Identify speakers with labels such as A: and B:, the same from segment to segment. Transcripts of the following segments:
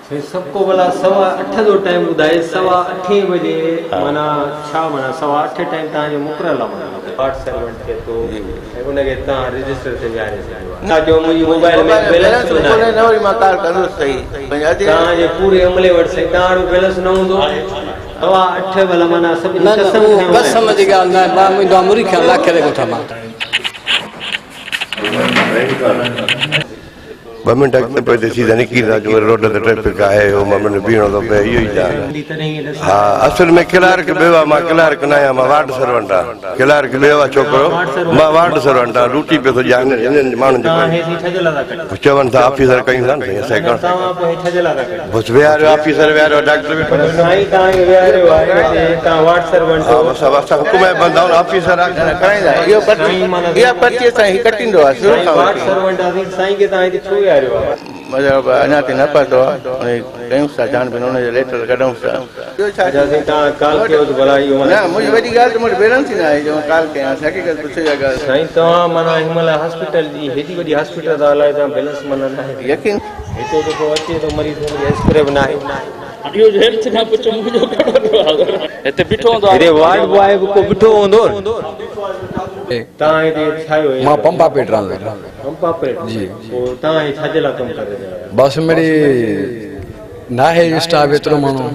A: سائين سڀ ڪو ڀلا سوا اٺ جو ٽائيم ٻڌائي سوا اٺين بجي معنيٰ ڇا معنيٰ سوا اٺ ٽائيم توهان جو مقرر آ معنيٰ وارڊ سرونٽ ٿئي ٿو ۽ ان کي توهان رجسٽر تي ويهاري ڇڏيو آ ڇا چئو منهنجي موبائل ۾ بيلنس به ناهي
B: نه وري مان ڪال ڪندس صحيح
A: توهان جي پوري عملي وٽ سائين توهان وٽ بيلنس نه هوندو سوا اٺ ڀلا معنيٰ سڀني
C: نه نه
A: قسم
C: اهو
A: کنيو
C: قسم جي ڳالهه ناهي مان منهنجو آ مري کان لاکي ري ڳوٺ مان.
D: ٻه منٽ اڳتي پوئتي ٿي ته نڪري ٿا اچون وري روڊ تي ٽريفڪ آهي اهو مان بيهڻو ٿو پئي اهو ئي ڳالهه آهي ها اصل ۾ ڪلارڪ ٻيو آهي مان ڪلارڪ نه آهيان مان وارڊ سرونٽ آهيان ڪلارڪ ٻيو آهي ڇوڪرو مان وارڊ سرونٽ آهيان ڊيوٽي پيو ٿو ڏيان هنن ماڻهن جي چون ٿا آفيسر ڪيون ٿا نه سائين اسان بس ويهاريو آفيسر ويهاريو ڊاڪٽر ويٺو ها بس اسان حڪم جا بندا آهيون آفيسر آهي
B: ڪرائيندا اهو پرچي اها پرچي اسان هي ڪٽيندو آهي شروع کان وٺي
A: سائين کي توهان هتي ڇو ويهاريو آهي؟
B: مطلب اڃا تائين نه پهتو آهي ان جي ڪيونس ٿا ڇان بين ان جو ليٽر ڪڍونس ٿا. ٻيو ڇا
A: اڇا سائين توهان ڪال ڪيو ته ڀلا اهو
B: نه منهنجي وڏي ڳالهه ته مون وٽ بيلنس ئي نه آهي جو مان ڪال ڪيان حقيقت پڇو اها ڳالهه.
A: سائين توهان معنيٰ هن مهل هاسپيٽل جي هيڏي وڏي هاسپيٽل ٿا هلايو توهان بيلنس معنيٰ نه آهي.
B: يقين.
A: هتي جيڪو اچي ٿو مريض ان کي اسپري به ناهي.
E: اهو هيلٿ کان پڇو منهنجو ڪهڙو ڏوهه آهي. هتي بيٺو هوندو آهي.
A: هتي وارڊ بواء به ڪو بيٺو هوندو. توهان هتي ڇا آيو
F: مان پمپ آپريٽر آهيان.
A: پمپ آپريٽر
F: جي.
A: پوء توهان هي ڇا جي لاء ڪم ڪري رهيا آهيو؟
F: بس مڙئي ناهي اسٽاف ايترو ماڻهو.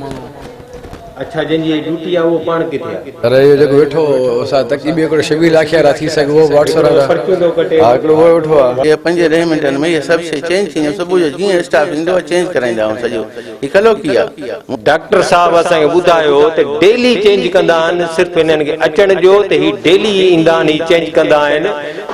A: اڇا جنهن جي هي ڊيوٽي آهي اهو پاڻ ڪٿي آهي؟
F: پر اهو جيڪو ويٺو هو سا تڪي ٻيو هڪڙو شبير لاکيار آهي ٿي سگهي اهو به واٽس
A: هڪڙو پرچيون ٿو ڪٽي.
F: ها هڪڙو اهو ويٺو آهي.
B: اها پنجين ڏهين منٽن ۾ اها سڀ شيء چينج ٿي وڃي صبح جو جيئن اسٽاف ايندو آهي چينج ڪرائيندا آهيون سڄو هي ڪلوڪي آهي.
A: ڊاڪٽر صاحب اسان کي ٻڌايو ته ڊيلي چينج ڪندا آهن صرف هنن کي اچڻ ڏيو ته هي ڊيلي ايندا آهن هي چينج ڪندا آهن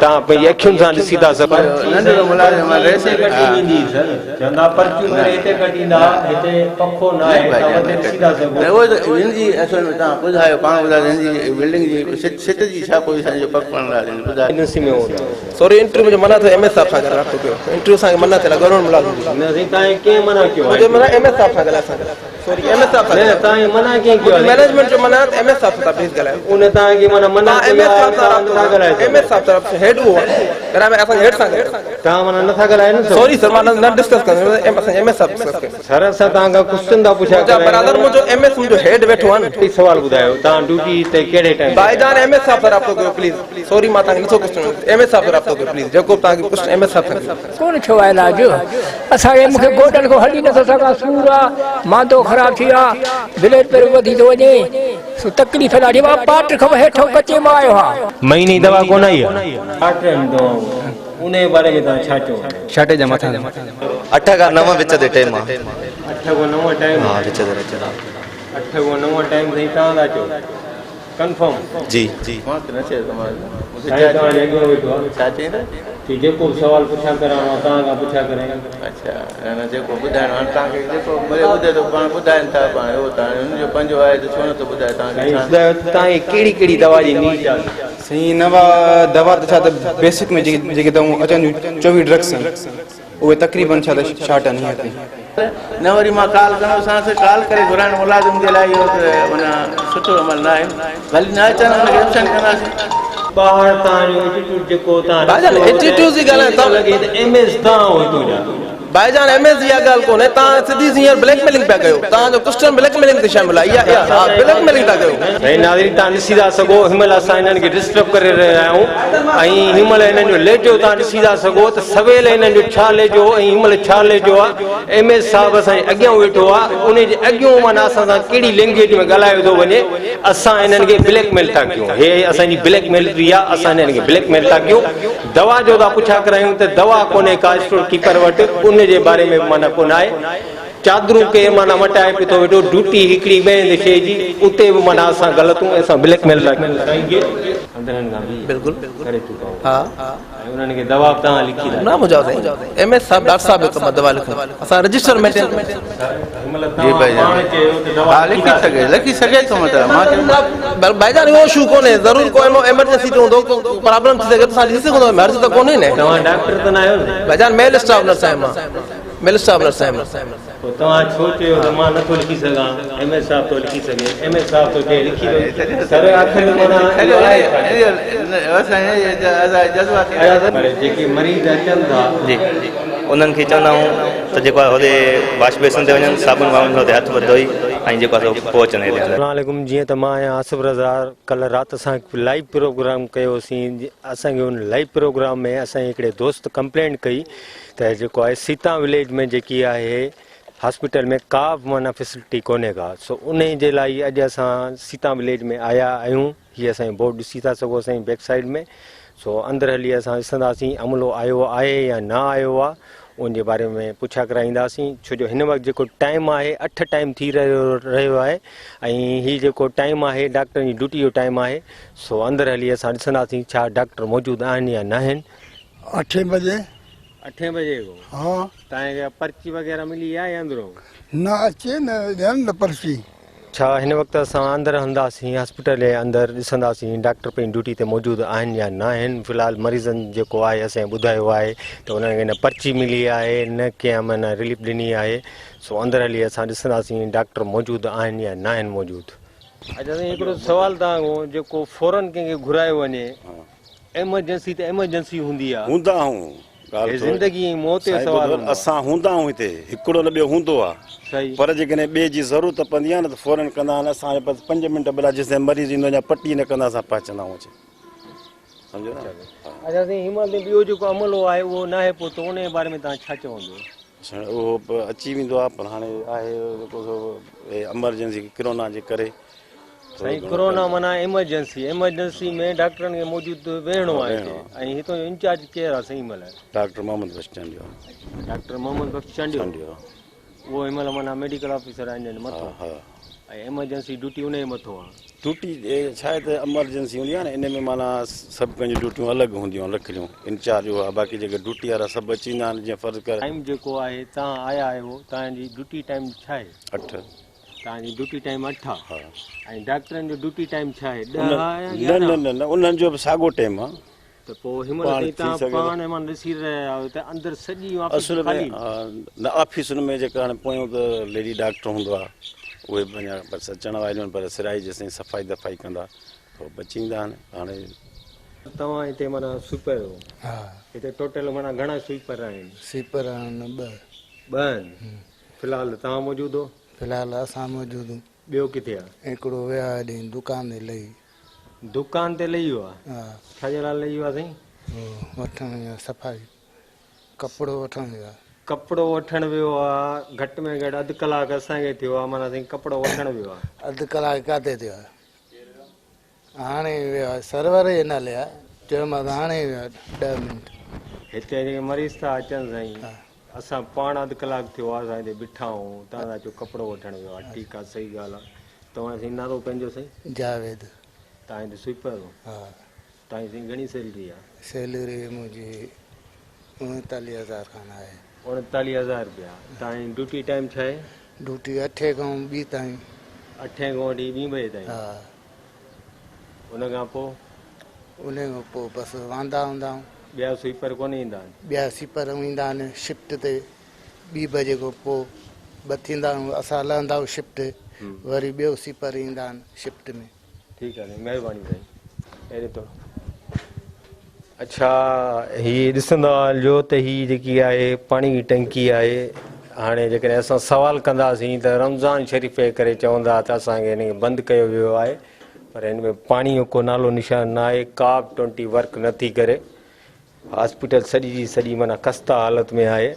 A: توهان پنهنجي اکين سان ڏسي ٿا سگهو.
B: ننڍڙو ملازم آهي ريس
A: ڪٽي ويندي سر چوندا پرچيون ڪري هتي ڪٽيندا هتي پکو نه آهي توهان مٿي ڏسي ٿا سگهو.
B: نه اهو ته هن جي اصل ۾ توهان ٻڌايو پاڻ ٻڌايو هن جي بلڊنگ جي ڇت جي ڇا پوزيشن جو پڪ پاڻ لاء ٻڌايو.
A: ايجنسي ۾ هوندا.
G: سوري انٽرويو منهنجو منع ٿيو ايم ايس صاحب سان رابطو ڪيو انٽرويو اسان کي منع ٿيل آهي گورنمينٽ ملازم جي.
A: نه سائين توهان کي ڪنهن منع ڪيو آهي.
G: منهنجو منع ايم ايس صاحب سان ڳالهايو اسان سوري ايم ايس صاحب سان
A: نه توهان کي منع ڪنهن ڪيو آهي.
G: مئنيجمينٽ جو منع آهي ته ايم ايس صاحب سان توهان پليز ڳالهايو.
A: ان توهان کي معنيٰ منع
G: توهان ايم
A: ڪئي
G: ايس
A: آهي
G: صاحب سان
A: توهان
G: رابطو
A: نٿا ڳالهائي
G: ايم ايس صاحب سان رابطو هيڊ اهو آهي ڳالهايو اسان جي هيڊ سان ڳالهايو.
A: توهان معنيٰ نٿا ڳالهايو نه
G: سوري سر مان نه ڊسڪس ڪندس ايم اسان ايم ايس صاحب ڊسڪس ڪيو.
A: سر اسان توهان کان ڪوسچن ٿا پڇا
G: منهنجا
A: ڪرايون.
G: برادر منهنجو ايم ايس منهنجو هيڊ ويٺو آهي نه.
A: هڪ سوال ٻڌايو توهان ڊيوٽي تي ڪهڙي ٽائيم تي
G: ڀائي جان ايم ايس صاحب سان رابطو ڪيو پليز سوري مان توهان کي نٿو ڪوسچن ايم ايس صاحب سان رابطو ڪيو پليز جيڪو به توهان کي ڪوسچن ايم ايس صاحب سان ڪيو.
H: ڪونه ٿيو آهي علاج اسان کي مونکي گوڏن کان هلي نٿو سگهان سور آ ماندو خراب ٿي ويو آ بلڊ پريشر وڌي ٿو وڃي سو تڪليف ڏاڍي آ پاٽ کان هيٺو ڪچي مان آيو آ.
A: مهيني جي دوا ڪونه آئي آ. پاٽ آهن دوائون انهي باري ۾ توهان ڇا چئو.
I: شارٽيج آ مٿان.
J: اٺ کان نو وچ تي ٽيم آ.
A: اٺ کان نو ٽائيم.
J: ها وچ تي وچ تي.
A: اٺ کان نو ٽائيم سائين توهان ٿا چئو ڪنفرم.
J: جي جي.
B: مان ته نه چيو ته مان مون کي
A: سائين توهان جي اڳيان ويٺو آ.
B: ڇا چئين ٿا.
A: ٺيڪ جيڪو به سوال پڇا ڪراڻو آ توهان کان پڇا ڪرايون.
B: اڇا نه نه جيڪو ٻڌائڻو هاڻي توهان کي جيڪو مڙئي ٻڌي ٿو پاڻ ٻڌائين ٿا پاڻ اهو ته هاڻي هن جو پنهنجو آهي ته ڇو نٿو ٻڌائي توهان کي
A: سائين
B: ڇا.
A: ٻڌايو ته توهان کي ڪهڙي ڪهڙي دوا جي نيڊ آ.
I: سائين نوا دوا ته ڇا ته بيسڪ ۾ جيڪي جيڪي دوائون اچن ٿيون 24 ڊرگس آهن اهي تقريبن ڇا ته شارٽ آهن هينئر تائين.
B: نه وري مان ڪال ڪندوسانس ڪال ڪري گهرائڻ ملازم جي لاء اهو ته معنيٰ سٺو عمل نه آهي ڀلي نه اچن ان کي ايبسنٽ ڪنداسين.
A: ٻاهر تان جو ايٽيٽيوڊ جيڪو تان
G: ڀائي جان ايٽيٽيوڊ جي ڳالهه
A: ٿو لڳي ته ايم ايس تان هو هتو جا.
G: ڀائي جان ايم ايس جي اها ڳالهه ڪونهي توهان سڌي هينئر بليڪ ميلنگ پيا ڪيو توهان جو ڪوسچن بليڪ ميلنگ تي شامل آهي اها اها بليڪ ميلنگ ٿا ڪيو.
A: سائين ناظرين توهان ڏسي ٿا سگهو هن مهل اسان هنن کي ڊسٽرب ڪري رهيا آهيون ۽ هن مهل هنن جو لهجو توهان ڏسي ٿا سگهو ته سويل هنن جو ڇا لهجو هو ۽ هن مهل ڇا لهجو آهي ايم ايس صاحب اسان جي اڳيان ويٺو آهي ان جي اڳيون معنيٰ اسان سان ڪهڙي لينگويج ۾ ڳالهايو ٿو وڃي اسان هنن کي بليڪ ميل ٿا ڪيون هي اسان جي بليڪ ميلري آهي اسان هنن کي بليڪ ميل ٿا ڪيون دوا جو ٿا پڇا ڪرايون ته دوا ڪونهي ڪا اسٽور ڪيپر وٽ ان جي باري ۾ به معنيٰ ڪونه آهي چادرون ڪير معنيٰ مٽائي پيو ٿو ويٺو ڊيوٽي هڪڙي ٻئي هنڌ شيء جي اتي به معنيٰ اسان غلط ۽ اسان بليڪ ميل ٿا ڪيون سائين کي 15 کان 20
G: بلڪل
A: ڪري چڪا آهيون
G: ها
A: ۽ انهن کي دوا به توهان لکي ٿا
G: نه منهنجا سائين ايم ايس صاحب ڊاڪٽر صاحب جو ڪم آهي دوا لکڻ اسان رجسٽر مينٽين
B: جي ڀائي جان ها لکي سگهي لکي سگهي ٿو مطلب مان چيو
G: ڀائي جان اهو اشو ڪونهي ضرور ڪو ايمرجنسي تي هوندو ڪو پرابلم ٿي سگهي ٿو اسان ڏسي سگهندو حرج ته ڪونهي نه
A: توهان ڊاڪٽر ته نه آهيو نه
G: ڀائي جان ميل اسٽاف نرس آهيان مان ميل اسٽاف نرس آهيان
A: پوء توهان ڇو چيو ته مان نٿو لکي سگهان ايم ايس صاحب ٿو لکي سگهي ايم ايس صاحب ٿو چئي لکي ٿو سر آخر ۾ معنيٰ اهو آهي ڇا پر جيڪي مريض اچن ٿا
B: جي.
J: انهن کي چوندا آهيون ته جيڪو آهي هوڏي واش بيسن تي وڃن صابن وابن سان هتي هٿ وڌ ڌوئي ۽ جيڪو آهي سو پوء اچن هيڏي اندر.
A: السلام عليڪم جيئن ته مان آهيان آصف رضا ڪلهه رات اسان هڪ لائيو پروگرام ڪيوسين اسان کي ان لائيو پروگرام ۾ اسان جي هڪڙي دوست ڪمپلينٽ ڪئي ته جيڪو آهي سيتا وليج ۾ جيڪي آهي هاسپيٽل ۾ ڪا به معنيٰ فيسلٽي ڪونهي ڪا سو انهي جي لاء اڄ اسان سيتا وليج ۾ آيا آهيون هي اسان جو بورڊ ڏسي ٿا سگهو اسان جي بيڪ سائيڊ ۾ سو اندر هلي اسان ڏسنداسين عملو آيو آهي يا نه آيو آهي ان جي باري ۾ پڇا ڪرائينداسين ڇو جو هن وقت جيڪو ٽائيم آهي اٺ ٽائيم ٿي رهيو رهيو آهي ۽ هي جيڪو ٽائيم آهي ڊاڪٽرن جي ڊيوٽي جو ٽائيم آهي سو اندر هلي اسان ڏسنداسين ڇا ڊاڪٽر موجود آهن يا ناهن.
K: اٺين بجي.
A: اٺين بجي ڪو.
K: ها.
A: تانکي ڪا پرچي وغيره ملي آهي اندرون؟
K: نه اچي نه ڏين نه پرچي.
A: ڇا هن وقت اسان اندر هلنداسين هاسپيٽل جي اندر ڏسنداسين ڊاڪٽر پنهنجي ڊيوٽي تي موجود آهن يا ناهن في الحال مريضن جيڪو آهي اسان کي ٻڌايو آهي ته انهن کي نه پرچي ملي آهي نه ڪنهن معنيٰ رليف ڏني آهي سو اندر هلي اسان ڏسنداسين ڊاڪٽر موجود آهن يا ناهن موجود. اڇا سائين هڪڙو سوال توهان کان جيڪو فورن ڪنهن کي گهرايو وڃي ايمرجنسي ته ايمرجنسي هوندي آ.
L: هوندا آهون ڳالهه
A: هي زندگي ۽ موت جو سوال هوندو آ.
L: اسان هوندا آهون هتي هڪڙو نه ٻيو هوندو آ پر جيڪڏهن ٻئي جي ضرورت پوندي آ نه ته فورن ڪندا آهن اسان بس پنج منٽ ڀلا جيستائين مريض ايندو اڃا پٽي نه ڪندا اسان پهچندا آهون اچي سمجهو نه.
A: اڇا سائين هن مهل تائين ٻيو جيڪو عملو آهي اهو ناهي پهتو ان جي باري ۾ توهان ڇا چوندو.
L: سائين اهو به اچي ويندو آ پر هاڻي آهي جيڪو سو ايمرجنسي ڪرونا جي ڪري
A: سائين ڪرونا معنيٰ ايمرجنسي ايمرجنسي ۾ ڊاڪٽرن کي موجود ويهڻو آهي هتي ۽ هتو جو انچارج ڪير آهي سائين مهل؟
L: ڊاڪٽر محمد بخش چانڊيو.
A: ڊاڪٽر محمد بخش چانڊيو اهو هن مهل معنيٰ ميڊيڪل آفيسر آهن جن مٿو ۽ ايمرجنسي ڊيوٽي ان جي مٿو آهي.
L: ڊيوٽي ڇا آهي ته ايمرجنسي هوندي آهي نه ان ۾ معنيٰ سڀ ڪنهن جون ڊيوٽيون الڳ هونديون آهن رکيل انچارج اهو آهي باقي جيڪي ڊيوٽي وارا سڀ اچي ويندا آهن جيئن فرض ڪر.
A: ٽائيم جيڪو آهي توهان آيا آهيو توهان جي ڊيوٽي ٽائيم ڇا آهي؟
L: اٺ.
A: توهان جي ڊيوٽي ٽائيم اٺ آ ۽ ڊاڪٽرن جو ڊيوٽي ٽائيم ڇا آهي ڏهه آ يا
L: نه نه نه نه انهن جو به ساڳو ٽائيم آ.
A: ته پوء هن مهل تائين توهان پاڻ مان ڏسي رهيا آهيو ته اندر سڄي آفيس
L: اصل ۾
A: خالي.
L: نه آفيسن ۾ جيڪا هاڻي پويون ته ليڊي ڊاڪٽر هوندو آ اهي به اڃا بس اچڻ واريون آهن پر سرائي جيستائين صفائي دفائي ڪندا ته هو بچي ايندا آهن هاڻي.
A: توهان هتي معنيٰ سوئيپر هو.
K: ها.
A: هتي ٽوٽل معنيٰ گهڻا سوئيپر آهن؟
K: سوئيپر آهن ٻه.
A: ٻه آهن. في الحال توهان موجود هو؟
K: في الحال اسان موجود هون.
A: ٻيو ڪٿي آ؟
K: هڪڙو ويو آ هيڏي دڪان تي لهي.
A: دڪان تي لهي ويو آ؟
K: ها.
A: ڇا جي لاء لهي ويو آ سائين؟
K: هو وٺڻ ويو آ صفائي ڪپڙو وٺڻ ويو آ.
A: ڪپڙو وٺڻ ويو آ گهٽ ۾ گهٽ اڌ ڪلاڪ اسان کي ٿيو آ معنيٰ سائين ڪپڙو وٺڻ ويو آ.
K: اڌ ڪلاڪ ڪاٿي ٿيو آ؟ هاڻي ويو آ سرور جي نالي آ چيومانس هاڻي ويو آ ڏهه منٽ.
A: هتي جيڪي مريض ٿا اچن سائين اسان پاڻ اڌ ڪلاڪ ٿيو آ اسان هتي بيٺا آهون توهان ٿا چئو ڪپڙو وٺڻ ويو آ ٺيڪ آ صحيح ڳالهه آ توهان سائين نالو پنهنجو سائين.
K: جاويد.
A: توهان هتي سوئيپر هو.
K: ها.
A: توهان جي سائين گهڻي سيلري آ.
K: سيلري منهنجي 39 هزار کن آهي.
A: 39 هزار رپيا توهان جي ڊيوٽي ٽائيم ڇا آهي.
K: ڊيوٽي اٺين کان ٻي تائين.
A: اٺين کان وٺي ٻين بجي تائين.
K: ها.
A: ان کان پوء؟
K: ان کان پوء بس واندا هوندا آهيون.
A: ٻيا سوئيپر ڪونه ايندا آهن؟
K: ٻيا سوئيپر ايندا آهن شفٽ تي ٻي بجي کان پوء ٻه ٿيندا آهيون اسان لهندا آهيون شفٽ وري ٻيو سوئيپر ايندا آهن شفٽ ۾.
A: ٺيڪ آهي سائين مهرباني سائين اهڙي طور. اڇا هي ڏسندا هلجو ته هي جيڪي آهي پاڻي جي ٽنڪي آهي هاڻي جيڪڏهن اسان سوال ڪنداسين ته رمضان شريف جي ڪري چوندا ته اسان کي هن کي بند ڪيو ويو آهي پر هن ۾ پاڻي جو ڪو نالو نشان نه آهي ڪا به ٽونٽي ورڪ نه ٿي ڪري هاسپيٽل سڄي جي سڄي معنيٰ خسته حالت ۾ آهي.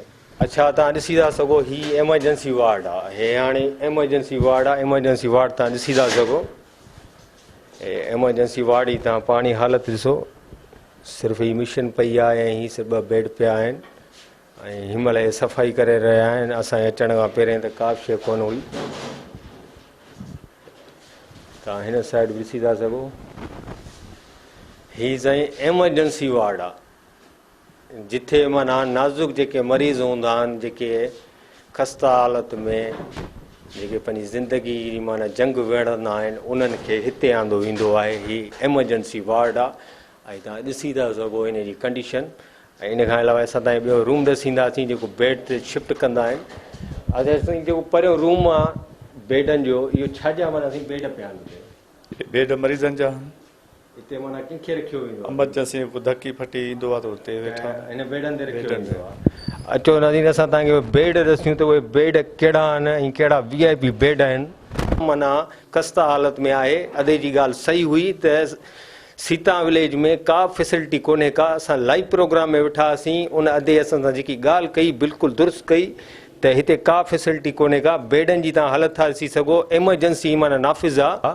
A: اڇا توهان ڏسي ٿا سگهو هي ايمرجنسي وارڊ آهي هي هاڻي ايمرجنسي وارڊ آهي ايمرجنسي وارڊ توهان ڏسي ٿا سگهو هي ايمرجنسي وارڊ جي توهان پاڻي حالت ڏسو صرف هي مشين پئي آهي ۽ هي صرف ٻه بيڊ پيا آهن ۽ هن مهل هي صفائي ڪري رهيا آهن اسان جي اچڻ کان پهرين ته ڪا به شيء ڪونه هئي توهان هن سائيڊ به ڏسي ٿا سگهو هي سائين ايمرجنسي وارڊ آهي جتي معنيٰ نازڪ جيڪي مريض هوندا آهن جيڪي خسته حالت ۾ جيڪي پنهنجي زندگي جي معنيٰ جنگ وڙهندا آهن انهن کي هتي آندو ويندو آهي هي ايمرجنسي وارڊ آهي ۽ توهان ڏسي ٿا سگهو ان جي ڪنڊيشن ۽ ان کان علاوه اسان توهان کي ٻيو روم ڏسينداسين جيڪو بيڊ تي شفٽ ڪندا آهن اچا سائين جيڪو پريون روم آهي بيڊن جو اهو ڇا جا معنيٰ سائين بيڊ پيا آهن هتي؟
M: بيڊ مريضن جا آهن.
A: اتي معنيٰ ڪنهن کي رکيو ويندو آهي؟
M: ايمرجنسي ۾ ڪو ڌڪي ڦٽي ايندو آهي ته اتي ويٺا آهن.
A: هن بيڊن تي رکيو ويندو آهي. اچو ناظرين اسان توهان کي بيڊ ڏسيون ته اهي بيڊ ڪهڙا آهن ۽ ڪهڙا وي آء پي بيڊ آهن. معنيٰ خسته حالت ۾ آهي. ادي جي ڳالهه صحيح هئي ته سيتا وليج ۾ ڪا به فيسلٽي ڪونهي ڪا. اسان لائيو پروگرام ۾ ويٺا هئاسين ان ادي اسان سان جيڪي ڳالهه ڪئي بلڪل درست ڪئي ته هتي ڪا فيسلٽي ڪونهي ڪا. بيڊن جي توهان حالت ٿا ڏسي سگهو ايمرجنسي معنيٰ نافذ آ.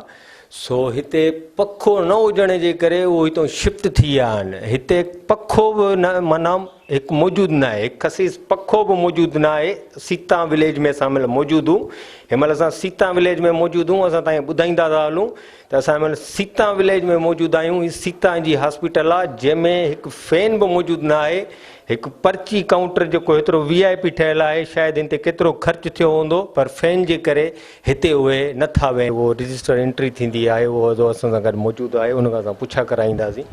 A: سو هتي پکو نه هجڻ جي ڪري اهو هتان شفٽ ٿي ويا آهن. هتي پکو به نه معنيٰ هڪ موجود نه آهي. هڪ خسيس پکو به موجود نه آهي. سيتا وليج ۾ اسان مهل موجود هون. هن مهل اسان سيتا وليج ۾ موجود هون. اسان توهان کي ٻڌائيندا ٿا هلون ته اسان هن مهل سيتا وليج ۾ موجود آهيون. هي سيتا جي هاسپيٽل آهي جنهن ۾ هڪ فين به موجود نه آهي. هڪ پرچي ڪائونٽر جيڪو هيترو وي آء پي ٺهيل آهي شايد هن تي ڪيترو خرچ ٿيو هوندو پر فين جي ڪري هتي اهي نه ٿا ويهن. اهو رجسٽر انٽري ٿيندي آهي اهو عهدو اسان سان گڏ موجود آهي ان کان اسان پڇا ڪرائينداسين.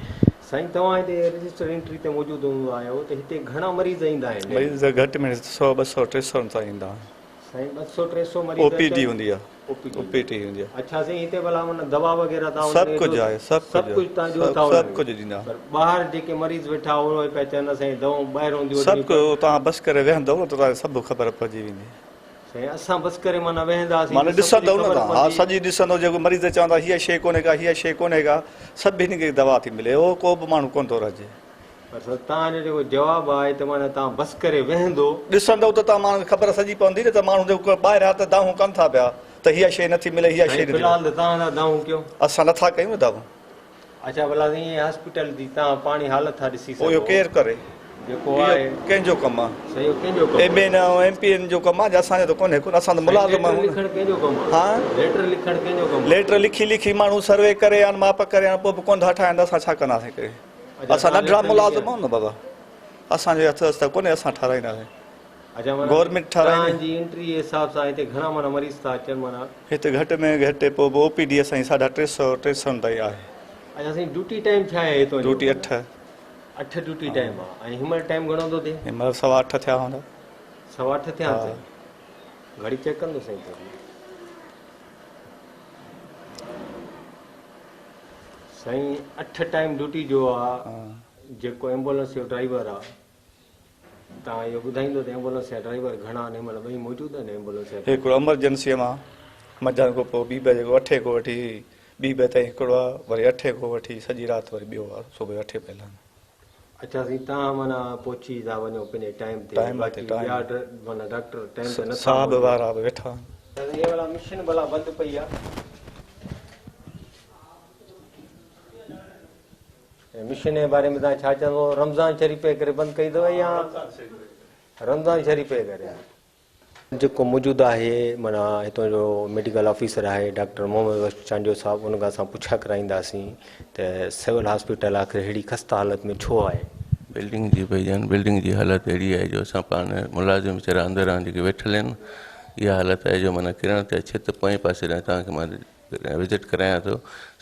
A: سائين توهان هتي رجسٽر انٽري تي موجود هوندا آهيو ته هتي گهڻا مريض ايندا آهن؟
M: مريض گهٽ ۾ گهٽ سو ٻه سو ٽي سو تائين ايندا آهن.
A: سائين ٻه سو ٽي سو مريض
M: او پي ڊي هوندي آهي. او پي ڊي هوندي آهي.
A: اڇا سائين هتي ڀلا معنيٰ دوا وغيره توهان
M: سڀ ڪجهه آهي سڀ
A: سڀ ڪجهه توهان ڏيو ٿا
M: سڀ ڪجهه ڏيندا
A: پر ٻاهر جيڪي مريض ويٺا اهي پيا چون اسان کي دوائون ٻاهرون ٿيون
M: سڀ ڪجهه توهان بس ڪري ويهندو نه ته توهان کي سڀ خبر پئجي ويندي.
A: سائين اسان بس ڪري معنيٰ ويهنداسين
M: معنيٰ
A: ته سڀ
M: ڏسندؤ
A: ڪجهه
M: نه
A: خبر
M: توهان ها
A: پوندي.
M: سڄي ڏسندؤ جيڪو مريض چوندا هيء شيء ڪونهي ڪا هيء شيء ڪونهي ڪا سڀ هن کي دوا ٿي ملي اهو ڪو به ماڻهو ڪونه ٿو رهجي.
A: پر سر توهان جو جيڪو جواب آهي ته معنيٰ توهان بس ڪري ويهندو.
M: ڏسندؤ ته توهان ماڻهن کي خبر سڄي پوندي نه ته ماڻهو جيڪو ٻاهريان ته دانهون ڪن ٿا پيا ته هيء شيء نٿي ملي هيء شيء
A: سائين
M: نٿي
A: في الحال ته توهان ٿا دانهون ڪيو.
M: اسان نٿا ڪيون نه دانهون.
A: اڇا ڀلا سائين هي هاسپيٽل جي توهان پاڻي حالت ٿا ڏسي
M: پوء اهو
A: سگهو.
M: ڪير ڪري؟
A: جيڪو
M: اهو
A: آهي.
M: ڪنهن جو ڪم آ؟
A: سائين اهو ڪنهن جو ڪم
M: ايم اين اي ايم پي اين جو ڪم آ جا اسان جو ته ڪونهي ڪونه اسان ته
A: سائين
M: ملازم
A: ليٽر
M: آهيون نه.
A: لکڻ ڪنهن جو ڪم آ؟
M: ها؟
A: ليٽر لکڻ ڪنهن جو ڪم آ؟
M: ليٽر لکي لکي ماڻهو سروي ڪري آن ماپ ڪري آن پوء به ڪونه ٿا ٺاهين ته اسان ڇا ڪنداسين ڪري
A: اڇا
M: اسان
A: توهان
M: ننڍڙا
A: ليٽر لکي
M: ملازم آهيون نه بابا اسان جو هٿ هست ڪونهي اسان ٺاراهينداسين.
A: اڇا معنيٰ
M: گورنمينٽ ٺاراهيندي.
A: توهان جي انٽري جي حساب سان هتي گهڻا معنيٰ مريض ٿا اچن معنيٰ.
M: هتي گهٽ ۾ گهٽ پوء به او پي ڊي اسان جي ساڍا ٽي سو ٽي سون تائين آهي.
A: اڇا سائين ڊيوٽي ٽائيم ڇا آهي هتان جو؟
M: ڊيوٽي اٺ.
A: اٺ ڊيوٽي ٽائيم آ ۽ هن مهل ٽائيم گهڻو ٿو ٿئي؟
M: هن مهل سوا اٺ ٿيا هوندا.
A: سوا اٺ ٿيا آهن سائين. گهڙي چيڪ ڪندو سائين ٿوري. سائين اٺ ٽائيم ڊيوٽي جو آ جيڪو ايمبولنس جو ڊرائيور آ توهان اهو ٻڌائيندو ته ايمبولنس جا ڊرائيور گهڻا آهن هن مهل ٻئي موجود آهن ايمبولنس جا
M: هڪڙو ايمرجنسيء مان منجهند کان پوء ٻي بجي کان اٺين کان وٺي ٻي بجي تائين هڪڙو آ وري اٺين کان وٺي سڄي رات وري ٻيو آ صبح جو اٺين بجي لهندو.
A: اڇا سائين توهان معنيٰ پهچي ٿا وڃو پنهنجي ٽائيم تي
M: ٽائيم تي
A: باقي
M: ٽائيم
A: ٻيا معنيٰ ڊاڪٽر ٽائيم تي نٿا
M: صاحب
A: پهچن.
M: وارا به ويٺا آهن.
A: سائين هي ڀلا مشين ڀلا بند پئي آ. مشين جي باري ۾ توهان ڇا چوندو رمضان شريف جي ڪري بند ڪئي اٿو يا رمضان شريف جي ڪري. جيڪو موجود آهي معنيٰ هتان جو ميڊيڪل آفيسر آهي ڊاڪٽر محمد بخش چانڊيو صاحب ان کان اسان پڇا ڪرائينداسين ته سول هاسپيٽل آخر ههڙي خسته حالت ۾ ڇو آهي.
D: بلڊنگ جي ڀئي جان بلڊنگ جي حالت اهڙي آهي جو اسان پاڻ ملازم ويچارا اندر آهن جيڪي ويٺل آهن اها حالت آهي جو معنيٰ ڪرڻ تي ڇت پوئين پاسي ڏانهن توهان کي مان وزٽ ڪرايان ٿو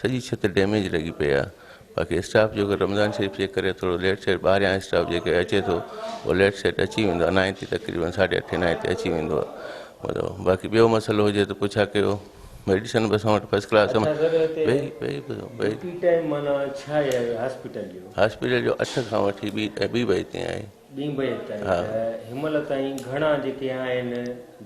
D: سڄي ڇت ڊيميج لڳي پئي آهي باقي اسٽاف جيڪو رمضان شريف جي ڪري ٿورو ليٽ سيٽ ٻاهريان اسٽاف جيڪي اچي ٿو اهو ليٽ سيٽ اچي ويندو آهي نائين تي تقريبن ساڍي اٺين نائين تي اچي ويندو آهي مطلب باقي ٻيو مسئلو هجي ته پڇا ڪيو ميڊيسن به اسان وٽ فرسٽ ڪلاس
A: اڇا سر هتي
D: ويهي ويهي ٻڌو ويهي
A: ڊيوٽي ٽائيم معنيٰ ڇا آهي هاسپيٽل جو؟
D: هاسپيٽل جو اٺ کان وٺي ٻي ٻي بجي تائين آهي.
A: ٻين بجي تائين
D: ها.
A: ته هن مهل تائين گهڻا جيڪي آهن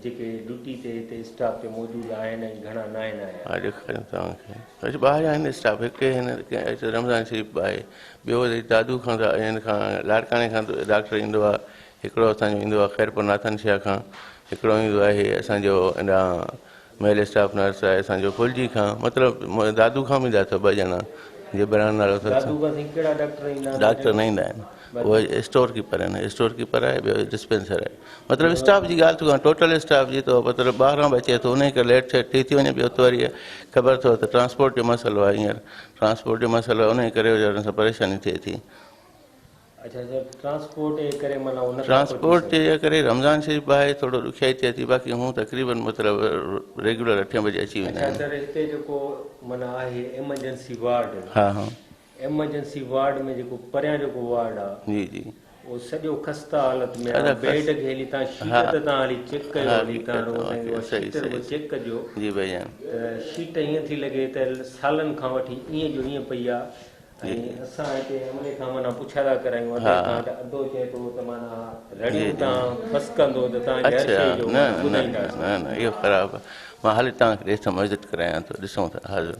A: جيڪي ڊيوٽي تي هتي اسٽاف تي موجود آهن ۽ گهڻا ناهن آيا.
D: ها ڏيکاريان توهان کي اڇا ٻاهريان آهن اسٽاف هڪ هن رمضان شريف به آهي ٻيو وري دادو کان ته هن کان لاڙڪاڻي کان ڊاڪٽر ايندو آهي هڪڙو اسان جو ايندو آهي خيرپور ناٿن شاهه کان هڪڙو ايندو آهي اسان جو هيڏانهن ميل اسٽاف نرس آهي اسان جو ڦلجي کان مطلب دادو کان به ايندا اٿو ٻه ڄڻا جبران نالو اٿس.
A: دادو کان سائين ڪهڙا ڊاڪٽر ايندا آهن؟
D: ڊاڪٽر نه ايندا آهن اهي اسٽور ڪيپر آهن اسٽور ڪيپر آهي ٻيو ڊسپينسر آهي مطلب اسٽاف جي ڳالهه ٿو ڪيان ٽوٽل اسٽاف جي ته مطلب ٻاهران به اچي ٿو انهي ڪري ليٽ سيٽ ٿي ٿي وڃي ٻيو ته وري خبر اٿو ته ٽرانسپورٽ جو مسئلو آهي هينئر ٽرانسپورٽ جو مسئلو آهي انهي ڪري ويچارن سان پريشاني ٿئي ٿي.
A: اڇا سر ٽرانسپورٽ جي ڪري معنيٰ هو نٿا پهچي
D: ٽرانسپورٽ
A: سگهن.
D: جي ڪري رمضان شريف به آهي ٿورو ڏکيائي ٿئي ٿي باقي هون تقريبن مطلب ريگيولر اٺين بجي اچي ويندا
A: اڇا
D: آهن.
A: سر هتي جيڪو معنيٰ آهي ايمرجنسي وارڊ
D: ها ها.
A: ايمرجنسي وارڊ ۾ جيڪو پريان جيڪو وارڊ آ
D: جي جي.
A: اهو سڄو خسته حالت ۾ آ
D: ادا
A: بيڊ کي هلي تان شيٽ
D: ها
A: ته تان هلي چيڪ ڪيو
D: ها
A: هلي تان رڳو سائين اها
D: صحيح
A: شيٽ رڳو
D: صحيح
A: چيڪ ڪجو
D: جي ڀائي جان.
A: ته شيٽ ائين ٿي لڳي ته سالن کان وٺي ائين جو ائين پئي آ. ۽ اسان هتي عملي کان معنيٰ پڇا ٿا ڪرايون ادي کان ته ادو چئي ٿو ته معنيٰ رڙيون تان بس ڪندو ته تان جي هر شيء جو
B: نه نه
A: ٻڌائينداسين.
B: نه نه اهو خراب آهي مان هلي توهان کي ڏسان وزٽ ڪرايان ٿو ڏسون ٿا حاضر.